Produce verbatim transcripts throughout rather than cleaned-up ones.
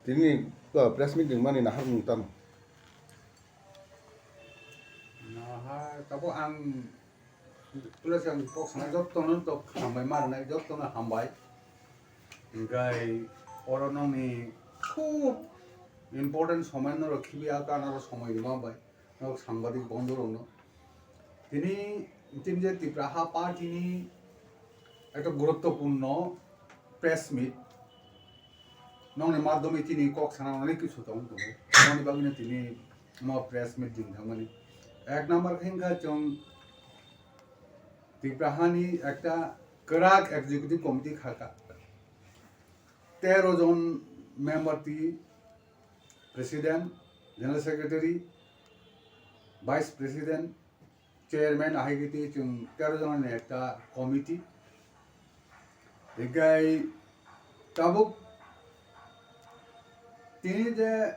Tini, uh, press meet ringmani naharmung tamo? Nahar, tabo ang, plus ang kok sana jottono to hambai marnai, jottono hambai. Hingkai oro nongni khub important somoi norok khibi aka norok somoi rima bai. Norok sangbadik bondorokno. Tini, tini je Tipra ha party ni ekta guruttopurno press meet. Nongni madhyome tini kok sana onek kisu tong tongo. Nongni bagwino tini mo press meet ding thangmani. Ek number khe wngkha chwng Tipra hani ekta kwrak executive committee khaka. Tero jon member ti president, general secretary, vice president, chairman ahai kiti chwng tero jon ni ekta committee. Hikai tabuk tini je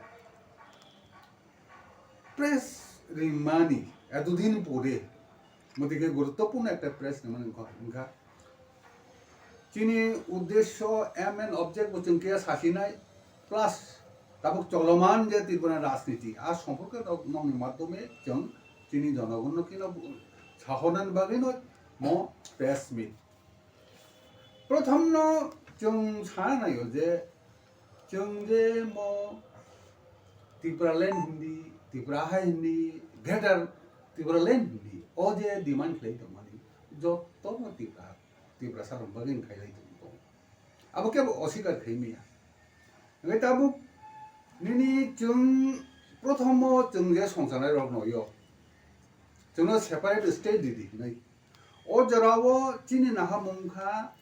press ringmani, এতদিন পরে, motike guruttopurno ekta press ringmani wngkha. Chini uddesyo, aim and object bo chwng khe sasinai, plus tabuk choloman je Tripura rajniti, a somporke rok nokni madhyome chwng chini jonogonno kino sahornani bagwino mo press meet. Prothomno chwng sana naio je chwng je mo Tipraland hindi, Tipra hai hindi, Greater Tipraland hindi, o je demand khlai tongmani, jotono Tipra, Tiprasa rok bagwi khailai tong tong. Abo kebo osikar khai maya. Hingke tabuk nini chwng prothomo chwng je songcharnai rok noyo. Chwngno separate state di di hinwi. O jorao chini nahamung kha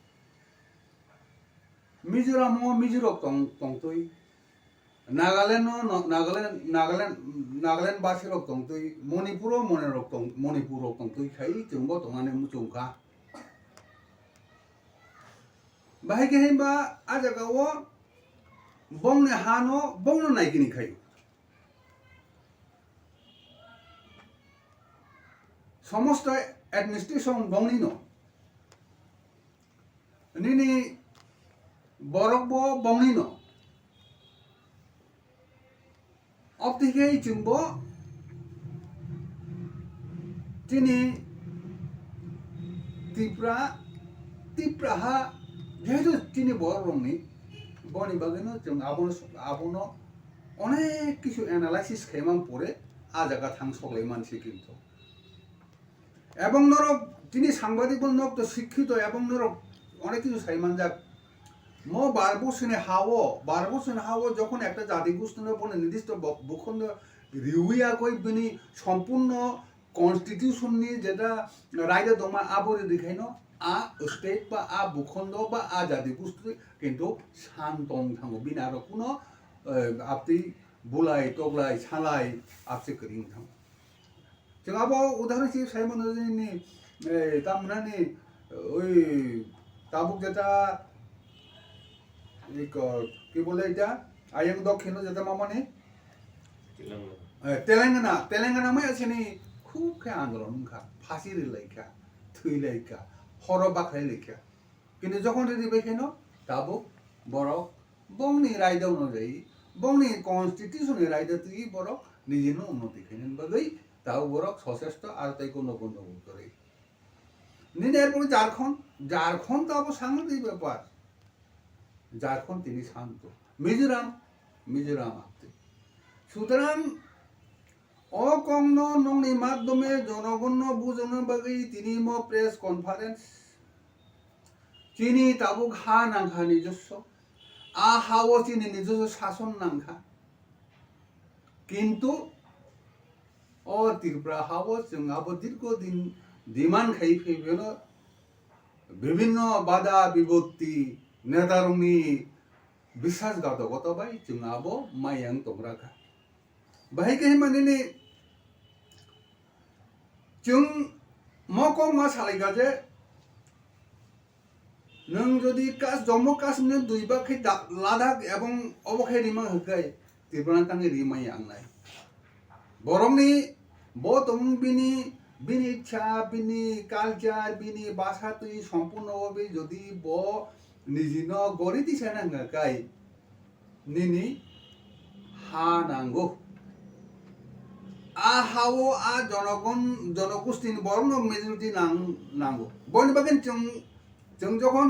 Mizoram o Mizo rok tong, tongtwi. Nagaland o no, Nagaland, Nagaland, Nagaland basi rok tongtwi. Manipur o Manipur rok tong, Manipur rok tongtwi khai chwngbo tongnani muchung kha. Bahai khe himba a jaga o bongni hano bongno naikini khaio. Somosto administration bongni no. Nini borok bo bongni no. Obtwi khe chwngbo chini Tipra, Tipra ha, jehetu chini borok rokni, boni bagwino chwng abono, abono onek kisu analysis khaimani pore a jaga thang soklai mansi kintu. Ebong norok chini sangbadik bo nok to sikkito ebong norok onek kisu sai manjak. Mo bar bosoni ha-o, bar bosoni ha-o jokhon ekta jati gosti no bono nirdisto bo-, bukhondo riwi agoi bini sompurno constitution ni jeta raida dongma abo ri rikhaino a state ba a bukhondo ba a jati gosti kintu san tong thango bini aro kuno, eh, aptwi bulai toklai salai apse kwrwi wng thango. Chwng abo udahoron si sai mano je ni, eh, tamnani, oi, tabuk jeta, iko, ki bole eta, ayang dokhino jeta mamani? Telangana. Eh, Telangana, Telangana mai asini khub khe andolon wngkha, phasi rilaikha, thwilaikha, horo bakhailaikha. Kintu jokhon riri bai kheno tabuk borok bongni raida no jai, bongni constitution ni raida twi borok nijino unnoti khainani bagwi tabuk borok sochesto aro tei kono kono kwrwi. Nini erpore Jharkhand, Jharkhand to abo sangni bepar. Jharkhand tini santo. Mizoram, Mizoram aptwi. Sutorang o kokno nokni madhyome jonogonno bujokna bagwi tini mo press conference. Chini tabuk ha nangkha nijoswo. A ha-o chini nijoswo sason nangkha. Kintu o Tripura ha-o chwng abo dirgo din demand khai phaiphano bibhinno bada bibotti netarokni biswasghatokota bai chwng abo mayang tongra kha. Bahai khe himba nini chwng mo kokma salaikha je nwng jodi Kas-, Jammu Kashmir dui bak khe da-, Ladakh ebong obo khe rima hwnkhe Tripura tangwi rimaya wngnai. Borokni bo tongmung bini, bini cha, bini culture, bini basa twi sompurno obo jodi bo nijino gori tisana hwnkhe nini ha nango. A hao a jonogon, jonogostini borokno majority nang-, nango. Boni bagwi chwng, chwng jokhon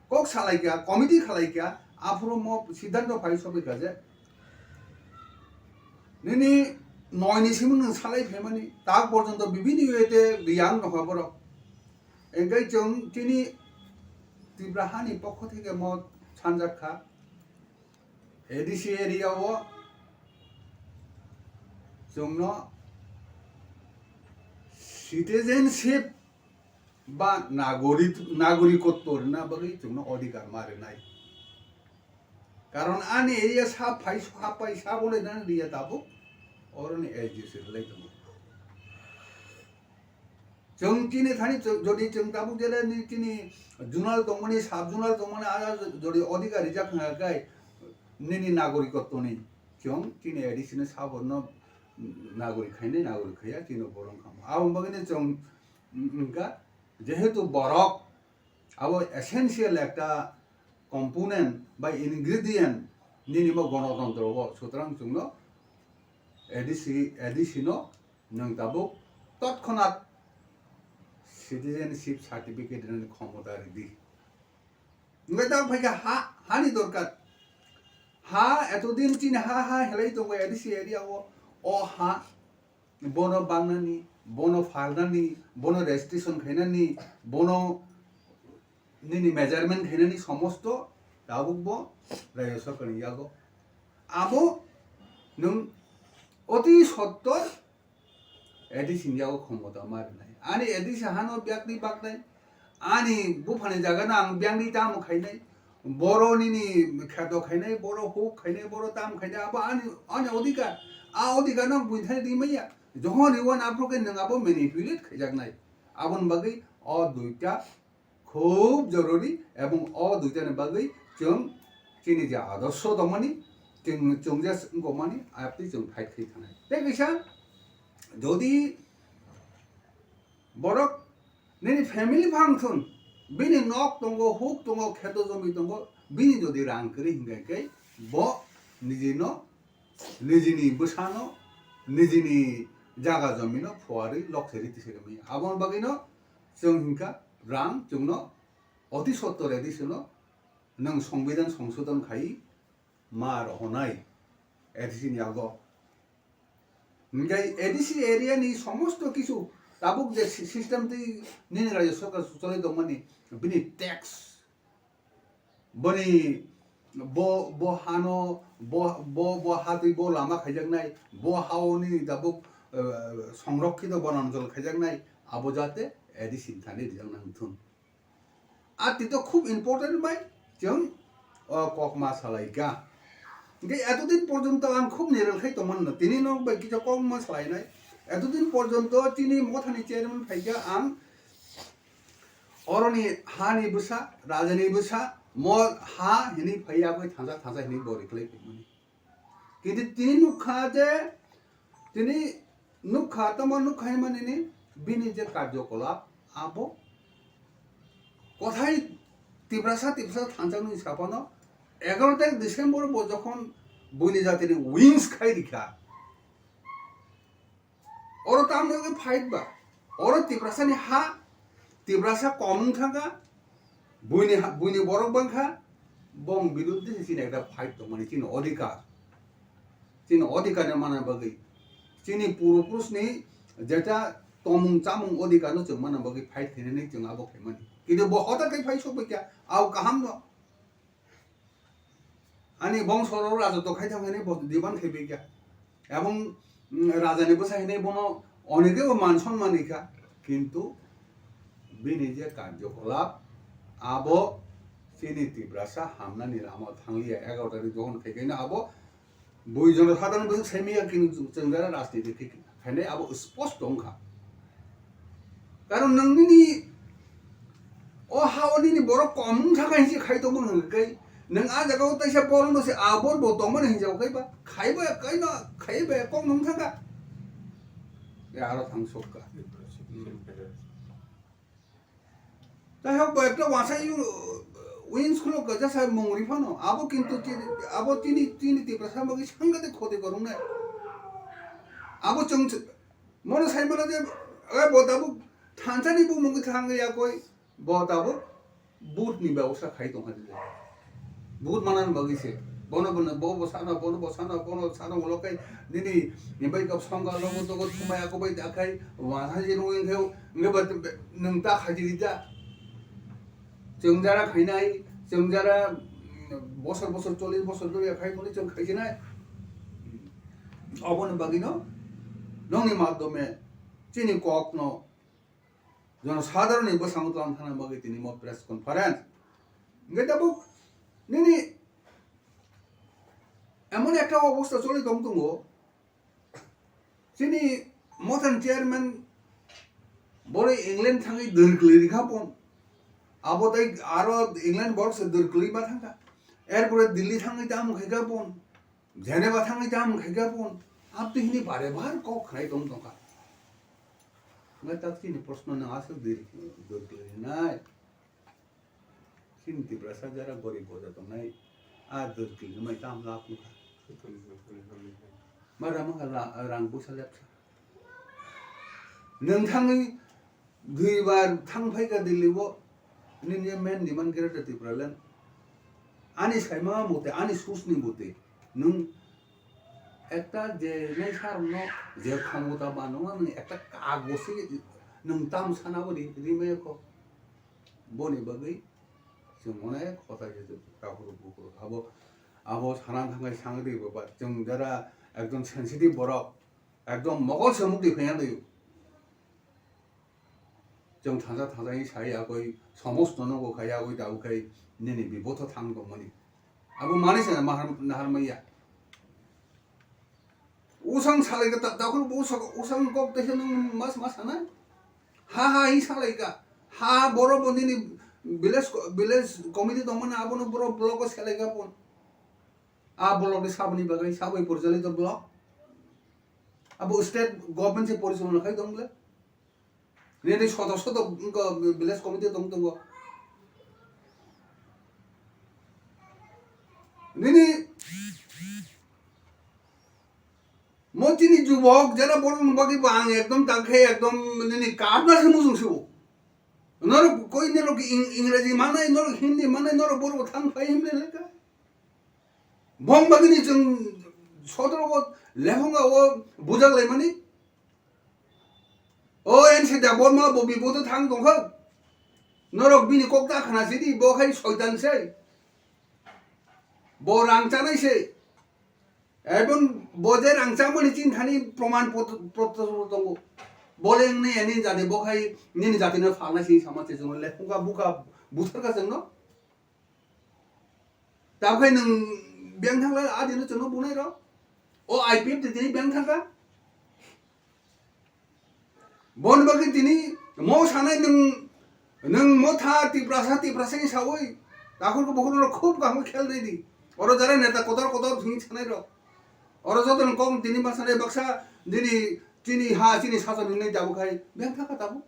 kok salaikha, committee khalaikha, aphuru mo siddhanto phai sogwikha je nini noini simi nwng salai phaimani, tak porjonto bibini wete riyang nokha borok. Engkai chwng chini Tripura hani pokho theke mo sanjak kha, A D C area o chwngno citizenship ba nagori-, nagorikotto rwna bagwi chwngno odhikar ma rwnai. Karon ani area sa phai, sa phai, sa bolai nani area tabuk oroni S D C rwlai tongo. Chwng chini thani chw-, jodi chwng tabuk jele ni chini zonal tongmani, sub zonal tongmani, a jodi odhikar rijak wngkha khe nini nagorikottoni chwng chini A D C ni saborno nagorik khainai, nagorik khaiya chini borok wngkha. Aboni bagwino chwng wngkha jehetu borok abo essential ekta component ba ingredient nini bo gonotontro o, sutrang chwngno A D C, A D C no nwng tabuk totkhonat citizenship certificate rwnani khomota ridi. Hwnkhe ta phaikha ha, hani dorkar. Ha, etodin chini ha, ha helai tongo A D C area o, o ha, bono bangnani, bono phalnani, bono registration khainani, bono nini measurement khainani somosto tabukbo rajya sorkarni yago. Abo nwng oti sottor A D C ni yago khomota ma rwnai. Ani A D C hano byakni baknai, ani buphani jagano ang byakni tamo khainai, boro nini kheto khainai, boro huk khainai, boro tam khainai, abo ani, ani odhikar. A odhikar no buini thani rimaya. Johon riwan aphuru khe nwng abo manipulate khaijaknai. Aboni bagwi o duita khub jorori, ebong o duitani bagwi chwng chini je adorsho tongmani, chwng, chwng je wngkokmani, ayapni chwng fight khai thanai. Tei kisa, jodi borok nini family phang thun, bini nok tongo, huk tongo, kheto jomi tongo, bini jodi rang kwrwi hinkhe khe bo nijino, nijini bwsano, nijini jaga jomino phuarwi lokse riti se rwmani. Aboni bagwino chwng hinkha rang chwngno oti sottor A D C no nwng songbidan songsodon khai ma rohonai A D C ni yago. Hinkhe A D C area ni somosto kisu tabuk je si-, system twi nini rajya sorkar suchalai tongmani bini tax, boni bo, bo hano, bo, bo, bo hatwi bo lama khaijaknai, bo hao nini tabuk, eh, songrokkito bonanjol khaijaknai, abo jate A D C ni thani rijak nang thun. A tito khub important bai chwng o kok ma salai kha. Hinkhe etodin porjonto ang khub niral khai tongmano, tini nok bai kisa kok ma salai nai. Etodin porjonto chini mothani chairman phai kha, ang oroni hani bwsa, rajani bwsa, mo ha hini phai ya bai thansa thansa hini bo rikhlai phaimani. Kintu tini nukha je, tini nukha, tamo nukha himani ni bini je karjokolap, abo kothai Tiprasa, Tiprasa thansa nung sapano, egaroh tarik December bo jokhon buini jatini wings khai rikha. Oro tamni wngwi fight ba? Oro Tiprasani ha, Tiprasa kom wng thangkha, buini ha, buini borok bangkha, bong biruddhe se chini ekta fight tongmani, chini odhikar. Chini odhikar ni mana bagwi, chini purupurusni jeta tomung chamung odhikar no chwng mana bagwi fight khainani chwng abo khaimani. Kintu bo hoda khe phai sokbai kha, abo kaham no. Ani bongso rok raja to khai thang hwnwi bo demand khai bai kha. Ebong, mm, raja ni bwsa hwnwi bono onekebo man sonman rikha. Kintu bini je karjokolap abo chini Tiprasa hamnani lama thangliya. Egaroh tarik jokhon khai kaino abo bui jono sadharon bwswk saimaya kintu chwng jara rajniti khai khainai abo sposto wngkha. Karon nwng nini o ha o nini borok kom wng thangkha hinwi khai tongmani hwnka khe, nwng a jaga o taisa borok no se a bor bo tongmani hinjao khai ba, khai ba kaino, khai ba kok nwng thangkha. Ya aro thang sokka. Jai hok, bo ekta wasai, Wins khulo kaisa sai mung ri phano. Abo kintu chini, abo chini, chini Tiprasa bagwi sangate khoti korungnai. Abo chwng ch-, mono sai mano je, eh, bo tabuk thansani bumung thang ya koi, bo tabuk but ni bebosta khai tong kha je. But manan bagwi se. Bono, bono, bo, bo sana, bono, bo sana, bono sana, ulo kai nini, ni bai kap song ka logo togo thumai ako bai da khai, wa ha je nung khe, nge ba, nung ta khaji ri da. Chwng jara khainai, chwng jara, mm, bosor bosor, chollish bosor dhori khai mani chwng khaijinai. Oboni bagwino nongni madhyome chini kokno jonosadharonni bwskango tlang thangna bagwi tini mo press conference. Hwnkhe tabuk nini emon ekta obosta choli tong tongo, chini Mothan chairman boro England thangwi dwrkli rikha pon. Abo tei aro England borok se dwrkli ma thangkha. Erpore Delhi thangwi tamo khaikha pon. Geneva thangwi tamo khaikha pon. Abtwi hini bare bar kok khnai tong tongkha. Ngai tak chini proshno nang aswk dwrkli rinai. Chini Tiprasa jara gorib boja tongnai, a dwrkli nungmai tam lab nukha. Mara mangkha la-, rang busa lepsa. Nwng thangwi duibar thang phaikha Delhi o, nini je main demand Greater Tipraland. Ani saima mate, ani susni mate, nwng ekta je nai sarno je khomota ba nwng ekta kagose nwng tam sana bo ri-, rimaya kho. Boni bagwi chwng onek hota khe takhuk bukhuk abo, abo sana thangwi sangri baba chwng jara ekdom sensitive borok, ekdom mogol se mukti phaiya nai. Chwng thansa thansa hi sai agoi somosto no bo khai agoi da ukhai nini bipotho thang tongmani. Abo mani se nahar, nahar maya. Usang salai ka ta, takhuk bo usang, usang kok tese nung mas mas sana. Ha ha hi salai ka. Ha boro bo nini village co-, village committee tong mana abono boro block o selai ka pon. A block ni saboni bagai sabai porjali to block. Abo state government se porichalona khai tong le. Nini soto soto wngkha village committee tong tongo. Nini mo chini jubok jara borok ni bagwi bo ang ekdom ta khe ekdom nini karna se mujung se bo. Norok koi norok ing-, Ingreji manai, norok Hindi manai, norok borok thang phai himle lekha. Bong bagwi ni chwng sodro bo lephunga o bujak lai mani. O N C Debbarma bo bipodo thang tongkha. Norok bini kok ta khna sidi, bo khai soitan se. Bo rang chanai se. Ebon bo je rang chamani chin thani proman pot-, potro tongo. Bo le wngni ani jati bo khai nini jati no phalna si sama se jong le phungka buka buthar ka jong no. Tabkhai nwng beng thangla adino chwngno bunai rok. O I P F de tini beng thangkha. Bon bagwi tini mo sanai nwng, nwng mo tha Tiprasa, Tiprasa ni sawi. Takhurkhe bukhurkhe khub kaham khel nai di. Oro jara neta kotor kotor thwngwi sanai rok. Oro joto nwng kok tini ma sanai baksa dini chini ha chini sason hinwi tabuk khai beng thangkha tabuk.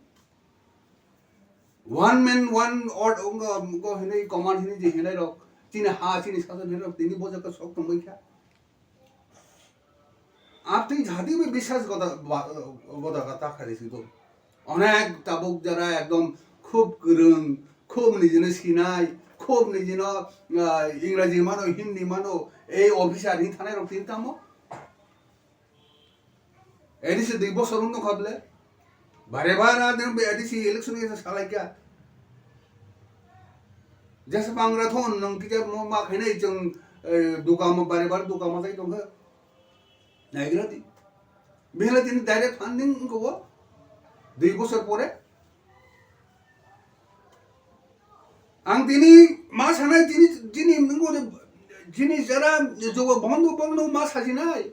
One man, one order, wngkha, wngkha hinwi command hinwi je hinai rok, chini ha, chini sason hinai rok, tini bo jaka sok tongbai kha. Amtwi jadi bai biswas goda, ba, goda gata khari si do. Onek tabuk jara ekdom khub kwrwng, khub nijino sinai, khub nijino, ah, Ingraji mano, Hindi mano, ei officer hin thanai rok tini tamo. A D C dui bosor wng tongkha bwle. Bare bare a din A D C election khe salai kha. Jesa bangra thon nwng kisa mo ma khainai chwng, eh, dukamo bare bare dukamo jai tongkha. Naigra di. Bihla tini direct funding wngkha o. Dui bosor pore. Ang tini ma sanai tini, tini nungkuni, tini jara jogo bondo bondo ma sajinai.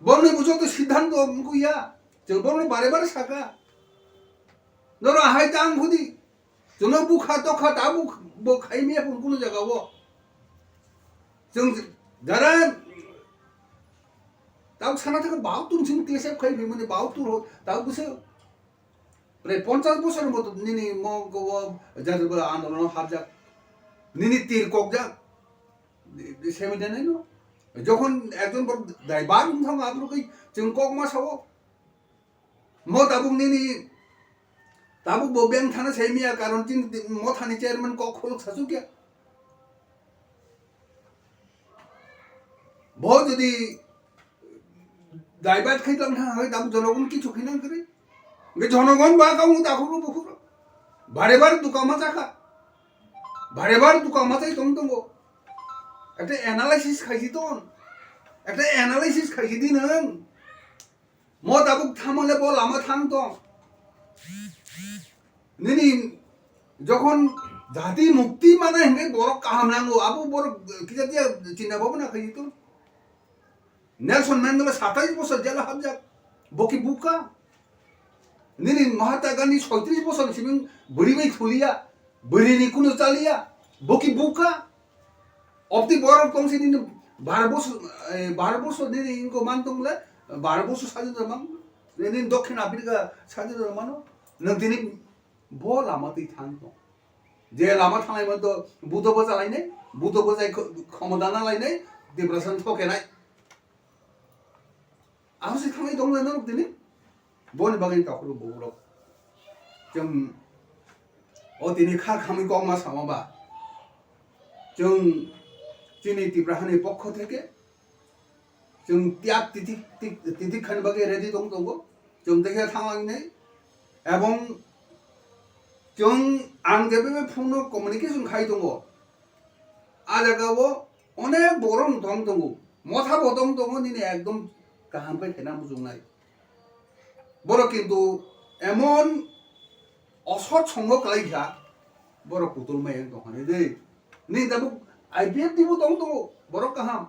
Borokni bo joto siddhanto wngkha ya. Chwng borokno bare bare sakha. Norok ahai ta wng phudi. Chwngno bukha tokha ta buk-, bo khaimya phun kunu jaga o. Chwng jara tabuk sana thangkha bau tun sing T S F khai phimani bau tun ho, tabuk bwswk. Prai ponchas bosor moto nini mo go jati bwla andolon hapjak. Nini tir kokjak. Di, di semi denai no. Jokhon ekjon borok daibar wng thango, aphuru khe chwng kok ma sao. Mo tabuk nini, tabuk bo beng thana sai miya, karon chini mothani chairman kok khuluk sasuk ya. Bo jodi daibat khai tang thang hai tabuk jonogon kichu khinang kre. Nge jonogon ba kaung ta khuru bukhuru. Bare bare duka ma chakha. Bare bare duka ma chai tong tongo. Ekta analysis khaisi ton. Ekta analysis khaisi di nang. Mo tabuk thamole bo lama thang tong. Nini jokhon jati mukti mana hinke borok kaham nango, abo borok kisa tiya chinta bhabna khaisi ton. Nelson Mandela satais bosor jela habjak, bo ki buka. Nini Mahatma Gandhi soitris bosor simi bwrwi bai thuliya, bwrwi ni kunu chaliya, bo ki buka. Obti borok tong sini ni bar bosor, eh, bar bosor nini ingo man tong le, bar bosor sajin mang, nini Dokhin Africa sajin mano, nang tini bo lama twi thang tong. Je lama thanglai man to buto bo chalainai, buto bo jai kho-, khomodana lainai, Tiprasa thok kenai. Abo se thanglai tong le norok tini. Boni bagwi takhuru borok. Chwng o tini kha khamwi kokma sama ba. Chwng chini Tipra hani pokho theke chwng tiyak titik, tik, titik khani bagwi ready tong tongo. Chwng dekhe thanglangnai. Ebong chwng ang jebe phone no communication khai tongo. A jaga o onek borok no tong tongo. Motha bo tong tongo nini ekdom kaham khe khena muchungnai. Borok kintu emon osot songo kwlai kha, borok kutul mai wng tong hani de. Ni tabuk I P F T bo tong tongo, borok kaham.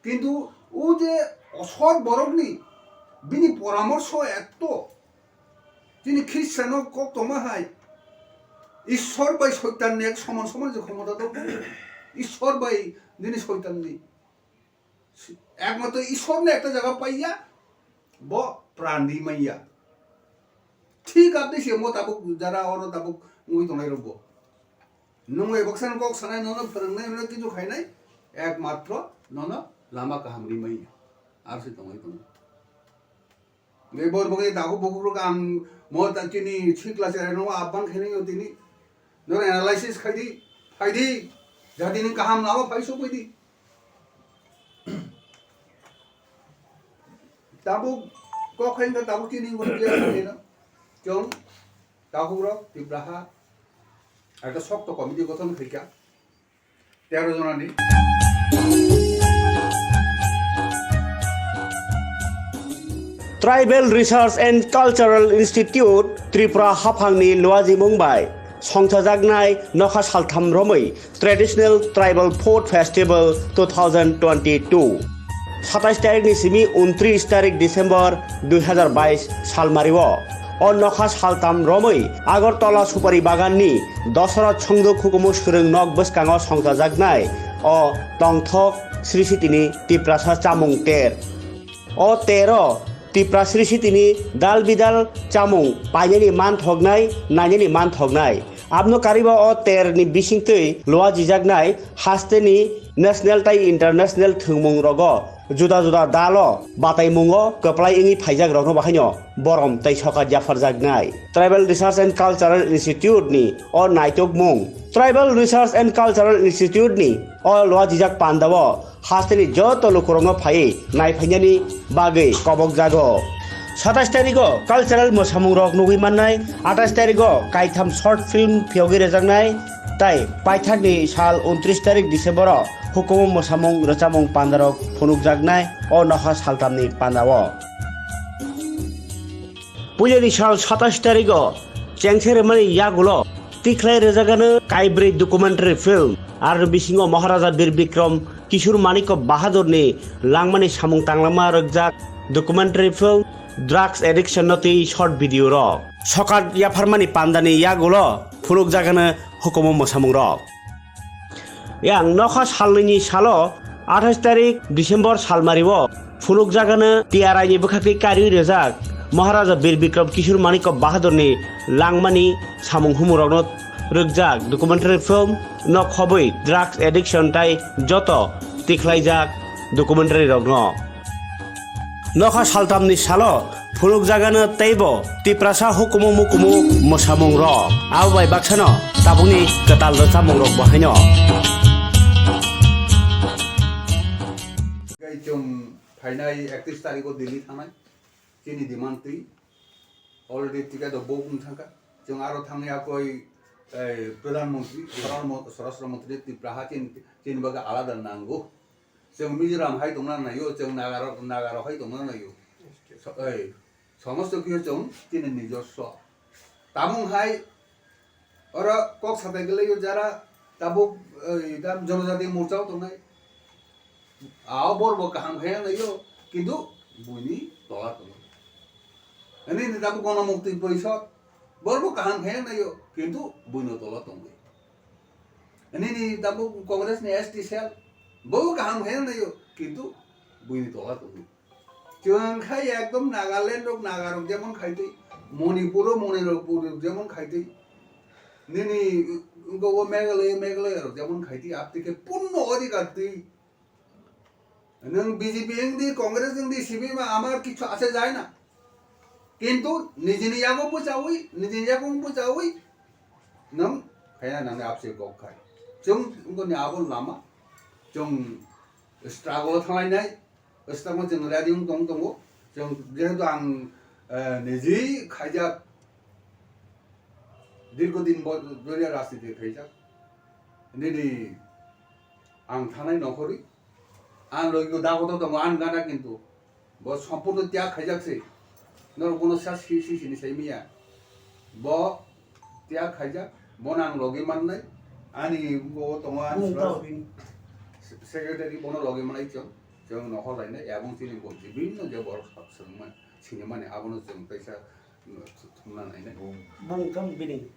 Kintu o je osot borokni bini poramorso etto, chini Khristiano kok tongma hai, Ishwar bai Soitanni ek soman soman je khomota dong. Ishwar bai nini Soitanni. Ekmatro Ishwarno ekta jaga paiya, bo pran ri manya. Thik aboni se mo tabuk jara oro tabuk wngwi tongnai rokbo. Nwng bai baksa kok sanai, nono phwrwngnai, nono kichu khainai, ekmatro nono lama kaham ri manya. Aro se tongwi tongo. Ngai bor bagwi dago bukukrok ang mo ta chini sikla cherai no abang khainai o tini. Noro analysis khai di, phai di. Jadi ni kaham lama phai sokoi di. Tabuk kok khain ka tabuk chini ngon clear khai no. Chong takhuk rok Tipraha ekta sokto committee gothon khaika. Tero jonani. Tribal Research and Cultural Institute Tripura haphangni luajimung bai songchajaknai nokha saltham romwi Traditional Tribal Food Festival two thousand twenty-two. Satais tarikni simi untris tarik December dui hazar bais salmario. O nokha saltham romwi Agartala Supari Baganni Dosoroth Songduk hukumu swrwng nok bwskango songchajaknai o tongthok Sri Sitini Tiprasa chamung ter. O tero Tipra Sri Sitini dal bidal chamung painani manthoknai, nainani manthoknai. Abno kariba o terni bisingtwi luajijaknai hasteni national tai international thwngmung rogo juda juda dalo bataimungo kwplai wngwi phaijak rokno bahaino borom tei sokat yapharjaknai. Tribal Research and Cultural Institute ni o naitokmung. Tribal Research and Cultural Institute ni o luajijak pandao hasteni joto lukurokno phaiwi naiphainani bagwi kobokjago. Satais tarigo cultural mwsamungrok nugwi mannai, atais tarigo kaitham short film phiyogwi rwjaknai, tai paithakni sal untris tarik December-o hukumu mwsamung rwchapmung pandarok phunukjaknai o nokha saltamni pandao. Puilani sal satais tarigo chengse rwmani yagulo tikhlai rwjagano kaibrwi documentary film, aro bisingo Maharaja Bir Bikram Kishore Manikya Bahadurni langmani samung tanglama rwkjak documentary film, drugs addiction no twi short video rok. Sokat yapharmani pandani yagulo phunukjagano hukumu mwsamungrok. Yang nokha salnwini salo athais tarik December salmario phunukjagano T R I ni bwkhakni kariwi rwjak Maharaja Bir Bikram Kishore Manikya Bahadurni langmani samung humurokno rwkjak documentary film Nok Hobwi Drugs Addiction tai Joto tikhlaijak documentary rokno. Nokha saltamni salo phunukjagano teibo Tiprasa hukumu mukumu mwsamung rok. Abo bai baksano tabukni kwtal rwchapmung rok bo haino. Tei chwng phainai ektis tarikh o Delhi thangnai. Chini demand twi already ticket o book wng thangkha. Chwng aro thangya koi, eh, Pradhan Mantri, Swaran Mo-, Swarashtra Mantri Tripura ha chini, chini bagwi alada nango. Chwng Mizoram hai tongna naio, chwng Nagarok, Nagarok hai tongna naio. So, ei, somosto kiyo chwng chini nijoswo. Tamung hai oro kok satai galaio jara tabuk, ei, tam Jonojati Morcha o tongnai. Ao bor bo kaham khe naio, kintu buini tola tongo. Ani ni tabuk Gono Mukti Porishod, bor bo kaham khe naio, kintu buino tola tongo. Nini tabuk Congress ni S T cell, bo kaham khe naio, kintu buini tola tongo. Chwng khai ekdom Nagaland rok Naga rok jemon khai twi, Manipur o Manipur rok jemon khai twi, nini go Meghalaya Meghalaya rok jemon khai twi, apni khe purno odhikar twi. Nwng B J P wng di, Congress wng di, C P M, আমার কিছু আসে যায় না। কিন্তু নিজে নিজে আগে বুঝাউই, নিজে নিজে আগে বুঝাউই, nwng khaina nangni apse kok khai. Chwng wngkoni abo lama, chwng struggle thanglai nai, struggle chwng ready wng tong tongo. Chwng jehetu ang, eh, niji khaijak, dirgho din bo-, doriya rajniti khaijak. Nini ang thanai nokhorwi, ang logi dagoto tongo, ang gana kintu. Bo sompurno tyag khaijak se. Norok bono sa si, si, sini sai miya. Bo tyag khaijak, bono ang logi mannai. Ani bo tongo ani Bung sura tao bini. Secretary bono logi mannai chwng. Chwng nokhor lainai, abong chini bo bibinno je borok sab swrwngmani, sinimani abono chwng teisa, mm, thumna nainai. Bung tong bini.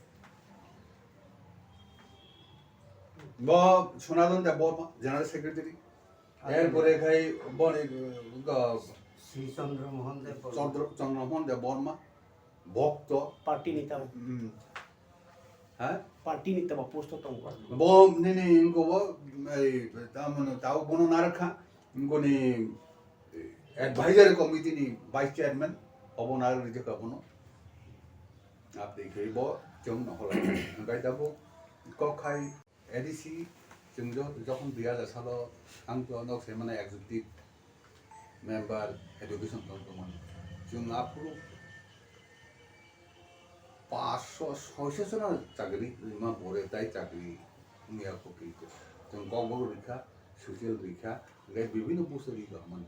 Bo Sonadon Debbarma, General Secretary. Erpore khai boni, uh, Sri Chandra Mohan Debbarma. Chandra, Chandra Mohan Debbarma, Bhokto. Party ni tamo. Hmm. Ha? Party ni tamo post o tongo. Bo nini wngko bo, ei, tamo no, tao bono narwkha, wngkoni, eh, advisory committee ni vice chairman, obo narwk rijak abono. Abdi khe bo chwng nokhorlai. Hwnkhe tabuk kok khai A D C chwng jo-, jokhon dui hajar salo ang to nok se mane executive member education tong tongmani. Chwng aphuru paanch sho, soi sho jona chakri rima bore tai chakri wngya kho kintu. Chwng kokborok rikha, social rikha, hwnkhe bibinno buso rikha mani.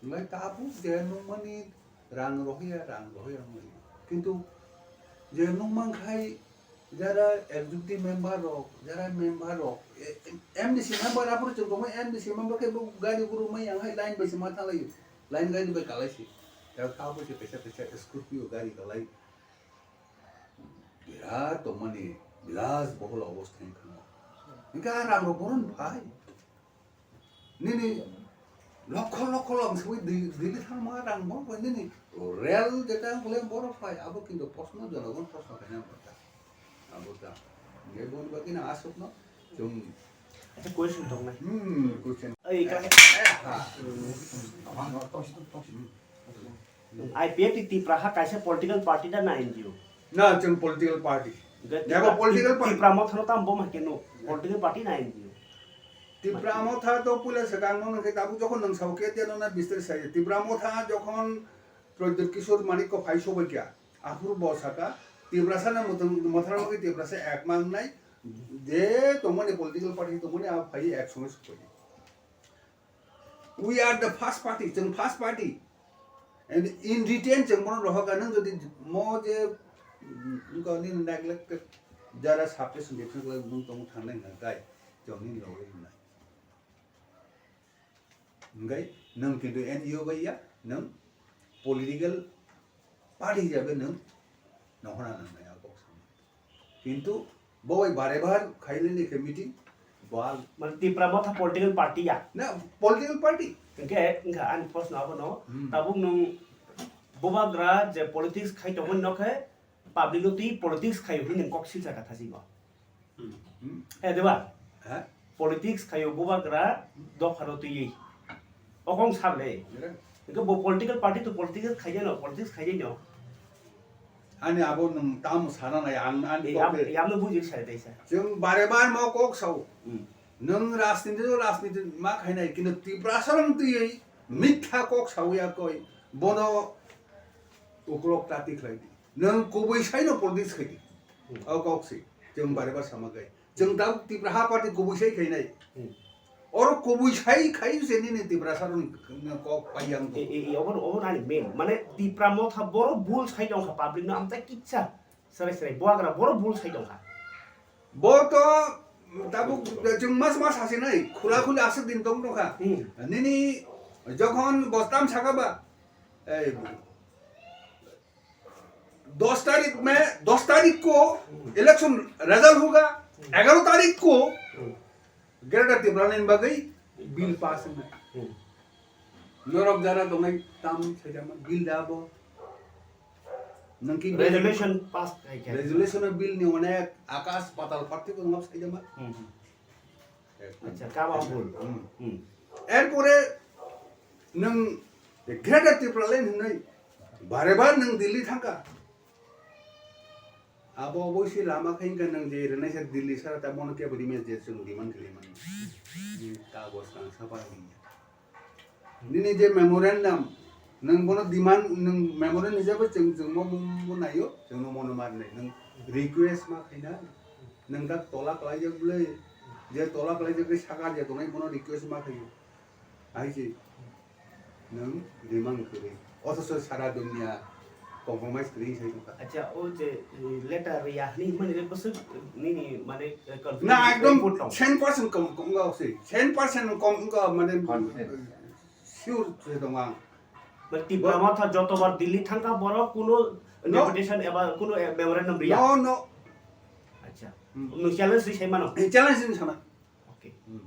Hwnkhe tabuk je nukmani rang rohya, rang rohya wngmani. Kintu je nukman khai jara executive member rok, jara member rok, e, e, M D C member aphuru chwng tongmani M D C member khe bo gari guru mai yang hai line bai se ma thanglaio. Line gari bai kalai se. Tabuk abo se kaisa kaisa Scorpio gari kalai. Birat tongmani, birat bohol obostha wngkha. Hwnkhe a rang rok boron phai. Nini lokho lokho lok swi di-, Delhi thangma rang bo bai nini rel jeta hole borok phai, abo kintu proshno, jonogon proshno khaina borok ta. Abo ta. Nge bon bagwi na aswkno chwng. Acha question tongnai. Hmm, question. Ei, ka- Eh, eh, ha. Hmm. I P F T Tipra ha kaisa political party da na N G O? Na, chwng political party. Hwnkhe Yabo Tipra, political party. Tipra Motha no tamo bo ma khe no political party na N G O? Tipra Motha to puila swkang no hwnkhe tabuk jokhon nwng sao khe teno na bistar sai. Tipra Motha jokhon Pradyot Kishore Manikya phai sobai kha, aphuru bo saka Tiprasa na Motha, Motha no hwnkhe Tiprasa ek mang nai je tongmani political party tongmani a phai ek songe sobai. We are the first party, chwng first party. And in return chwng bono rohorkha, nwng jodi mo je, mm, wngkha nini neglected jara sub-station different khlai nwng tongwi thangnai hwnkha khe chwng nini logwi rwnai. Hwnkhe nwng kintu N G O bai ya, nwng political party hisabe nwng nohorna nangnai a kok samani. Kintu bo bai bare bar khailini khe meeting, bal. Mane Tipra Motha political party ya? Na, political party. Hwnkhe, wngkha ani proshno abono, Hmm. tabuk nwng Bubagra je politics khai tongmani no khe public no twi politics khai hwnwi nwng kok silsa kha thasi bo. Hmm. Eh, deba? Ha? Politics khayo bubagra dophano twiwi. Okong sable. Nere? Hingke bo political party to political khaiyano, politics khaiyano. Ani abo nwng tamo sana nai, ang, ani Eh, yam, kokke. Yamno buji sai dai sa. Chwng bare bar mo kok sao. Hmm. Nwng rajniti to rajniti ma khainai, kintu Tiprasa rong twiwi mitha kok sao ya koi. Bono uklok tati khlai di. Nwng kubui saino politics khai di. Hmm. O kok si. Chwng bare bar sama gai. Chwng tabuk Tipra ha party kubui sai khainai. Hmm. Oro kubui sai khai se nini Tiprasa rong kok payang E, to. E, e, obo, obo nani main. Mane Tipra motha boro bul sai tong kha public no amtai kitsa. Sarai sarai buagra boro bul sai tong kha. Bo to tabuk chwng mas mas hasi nai. Khula khuli aswk din tong tong kha. Hmm. Nini jokhon bostam saka ba. Ei, दस तारीख में, दस तारीख को election result होगा, ग्यारह तारीख को ग्रेटर टिप्रालैंड bagwi bill pass wngnai. Norok jara tongnai tam saijama bill da bo. Nangki Resolution pass khai khe. Resolution bill ni onek akas patal party ko ngap saijama. Hmm. Acha, kama bul. Hmm. Hmm. Erpore nwng Greater Tipraland hinwi bare bar nwng Delhi thangkha. Abo oboisi lama khe wngkha nwng je rwnaisa Delhi sara ta bono kebo rimya je chwng demand khlai mani. Hmm, kagoj kangsa bar wngya. Nini je memorandum, nwng bono demand, nwng memorandum hisabe chwng, chwng mo, mo, mo naio, chwng no mono mar nai. Nwng request ma khaina, nwng dak tola klaijak bwle, je tola klaijak khe saka je tongnai bono request ma khaio. Hai se, nwng demand kwrwi. Othocho sara dunia compromise kwrwi sai tongkha. Acha, o je, eh, letter ya hini mani le bwswk nini mane, eh, Na, confidence ekdom report tong. Cent percent kom, kom wngkha se. Cent percent kom wngkha mane Confidence. Sure se tong ang. Mane Tipra Motha jotobar Delhi thangkha borok kuno No. Deputation eba kuno, eh, memorandum riya? No, no. Acha. Hmm. Nwng challenge ri sai mano? Eh, challenge ri sana. Okay. Hmm.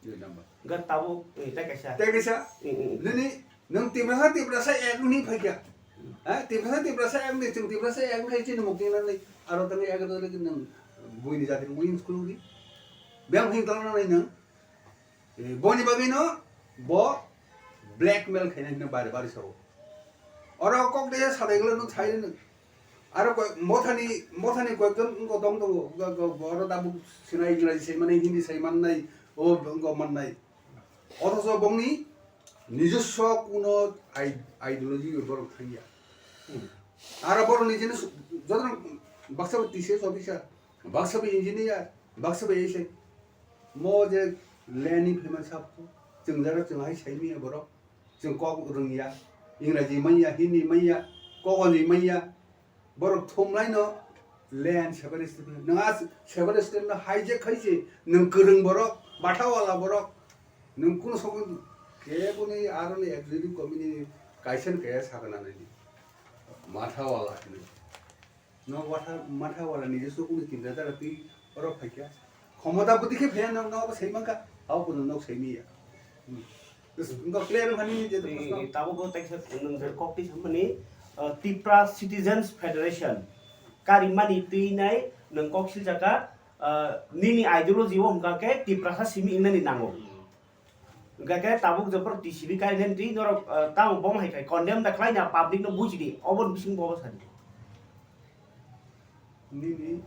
Ye number. Ga tabuk, eh, tei kaisa. Tei kaisa. Hmm, hmm, hmm. Nini, nwng Tiprasa, Tiprasa ek nini phaikya. Ha? Tiprasa, Tiprasa ek ni, chwng Tiprasa ek ni chini mukti nani. Aro tani ek nini nwng buini jati wins kuluri. Bang hin tong nani nwng. Eh, boni bagwi no bo blackmail khaina hino bare bare sao. Oro kok de sadai glo no thai no. Aro koi mothani, mothani koyekjon wngkha tong tongo. Ga, ga, oro tabuk sinai Engraji sai mannai, Hindi sai mannai, o wngkha mannai. Othocho bongni nijoswo kuno i-, ideology borok thangya. Hmm. Aro borok nijini su-, jotono baksa bo T C S officer, baksa bo engineer, baksa bo A S I. Mo je leni pheman sap, chwng jara chwng hai sai miya borok. Chwng kok rwngya, Engraji manya, Hindi manya, kok ani manya. Borok thumlaino land separate state no. Nwng a separate state no hijack khai se, nwng kwrwng borok, bathawala borok. Nwng kuno somo keboni aroni executive committee ni kaisa ni kaya sakana nini. Mathawala hinwi. No watha, mathawala ni jesu kunu chinta dara twi oro phaikha. Khomota bwtwi khe phaiya nok, nok sai mankha. Abo kuno nok sai miya. Hmm. Wngkha clear wngkha nini je Eh, proshno. Tabuk bo teksa nwng je kok twi samani, uh, Tipra Citizens Federation. Karimani twi nai nwng kok siljakha, uh, nini ideology o hwnkha khe Tiprasa simi wngnani nango. Hwnkha khe tabuk je borok T C B kainani twi norok, uh, tamo bom hai khai condemn da khlai na public no buji di, oboni bising bo sadi. Nini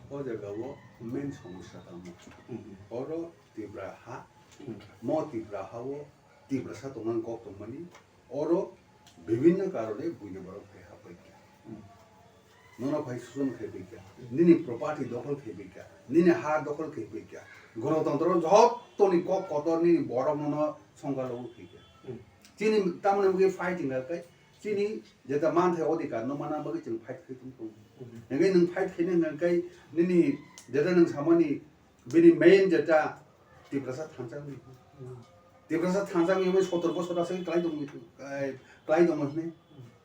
o jaga o main somosya tamo. Hmm. Oro Tipra ha, Hmm. mo Tipra ha o Tiprasa tongmani kok tongmani, oro bibhinno karone buino borok phai hapai kha. Hmm. Nono phai suson khai pai kha. Nini property dokhol khai pai kha. Nini ha dokhol khai pai kha. Gorotontro jottoni kok kotor nini borok nono songkar logo khai kha. Hmm. Chini tamoni bagwi fighting kha kai. Chini jeta manthai odhikar no mana bagwi chwng fight khai tong tong. Hmm. Hingke nwng fight khai nang kai nini jeta nwng samani bini main jeta Tiprasa thansa ni. Hmm. Tiprasa thansa ni mai sotor bosor asa klai tong ni, eh, klai tong ni.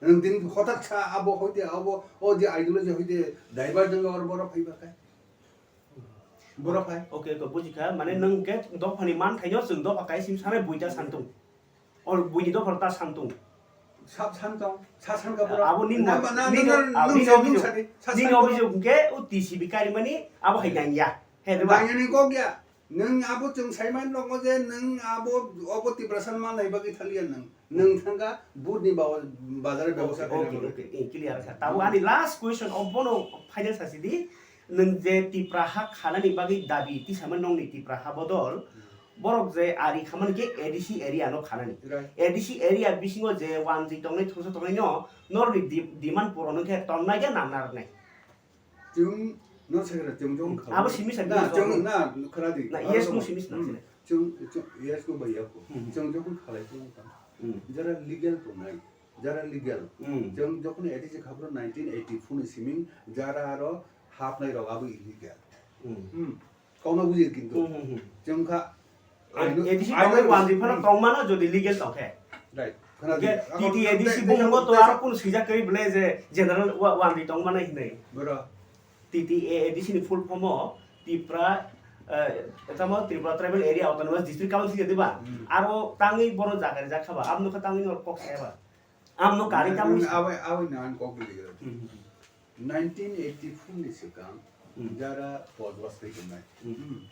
Nwng din hotak sa abo hoite abo o je ideology hoite diversion or boro phai ba kai. Boro phai. Okay, okay, bujikha. Mane nwng ke dophani man thaino chwng dopha kai sim sanai buita santung. Or buini dophano ta santung. Sab san tong, sa san ka borok. Abo nini, na, na, nini, nung, abo nung nini sa, nung obijog, sa di, sa nini san ka borok. Obijog hwnkhe o T C B karimani abo hai nangya. He, diba? Nangya ni kok ya. Nung abo chwng saiman tongo je nung abo obo Tiprasa manai bagwi thaliya nung. Nung thangka budni ba-, bazar bebosta khaina bagwi. Okay, okay, okay, eh, clear kha. Tabo ani last question, obono final sasi di. Nung je Tipra ha khanani bagwi dabi tisamani nongni Tipra ha bodol. Borok je ari khamani khe A D C area no khanani. Right. A D C area bisingo je wanjwi tongnai, thungsa tongnai no, norni di-, demand puron wngkhe tonnai khe na narwknai? Chwng no sakhe chwng jong kha. Abo simi sa na, yes chwng no. Na, khara di. Na, yes no simi sa, hmm, sini. Chwng, chwng, yes no bai yako. Hmm. Chwng jokon khalai chwng ta. Hmm. Jara legal tongnai, jara legal. Hmm. Chwng jokon A D C khabro nineteen eighty-four ni siming jara aro hapnai rok abo illegal. Hmm. Hmm. Kokno bujir kintu. Hmm, hmm, hmm. Chwng kha, ang aino, A D C aino tongwi wanjwi phano hmm. Tongmano jodi legal tongkhe. Right. Khana hwnkhe di. T T A D C ang bumungbo tei to tei aro kunu swijak kwrwi bwle je general wa-, wanjwi tongmano hinwi. Boro. T T A A D C ni full form o Tipra, eh, tamo Tripura Tribal Area Autonomous District Council ya diba? Hmm. Aro tangwi bono jaga rijak kha ba, aboni kha tangwi no kok saya ba. Aboni kari tangwi sa. Abai, abai na ang kok bili gelo. Hmm, hmm, hmm. Nineteen eighty-four ni swkang, hmm, jara pojwas tei tongnai. Hmm. Hmm.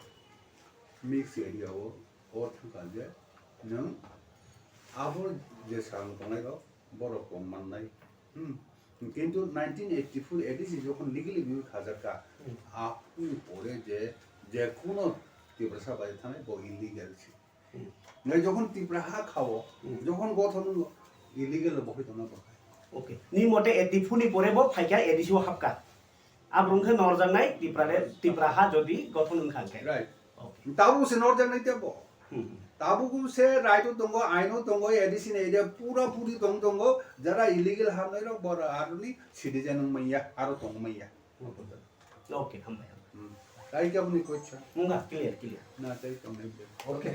Mix area o, o thangkha je, nwng abo je swkang tongnai rok, borok kong mannai. Hmm. Kintu nineteen eighty-four A D C jokhon legally bill khajakka, hmm, apni pore je, je kono Tiprasa bai thanai bo illegal se. Hmm. Nai jokhon Tipra ha khao, hmm, jokhon gothon illegal bo hoi tongna bo khai. Okay. Ni mote eighty-four ni pore bo phaikha A D C o hapka. Abrung khe norjaknai Tipra le, Tipra ha jodi gothon wngkha khe. Right. Okay. Tabuk se norjaknai tebo. Hmm. Tabuk se right o tongo, aino tongo, A D C ni area pura puri tong tongo, jara illegal hamnai rok bor aroni citizen wng manya, aro tong manya. Okay, hambai, hambai. Hmm. Tai khe aboni question. Wngkha, clear, clear. Na, tai tongnai bwle. Okay.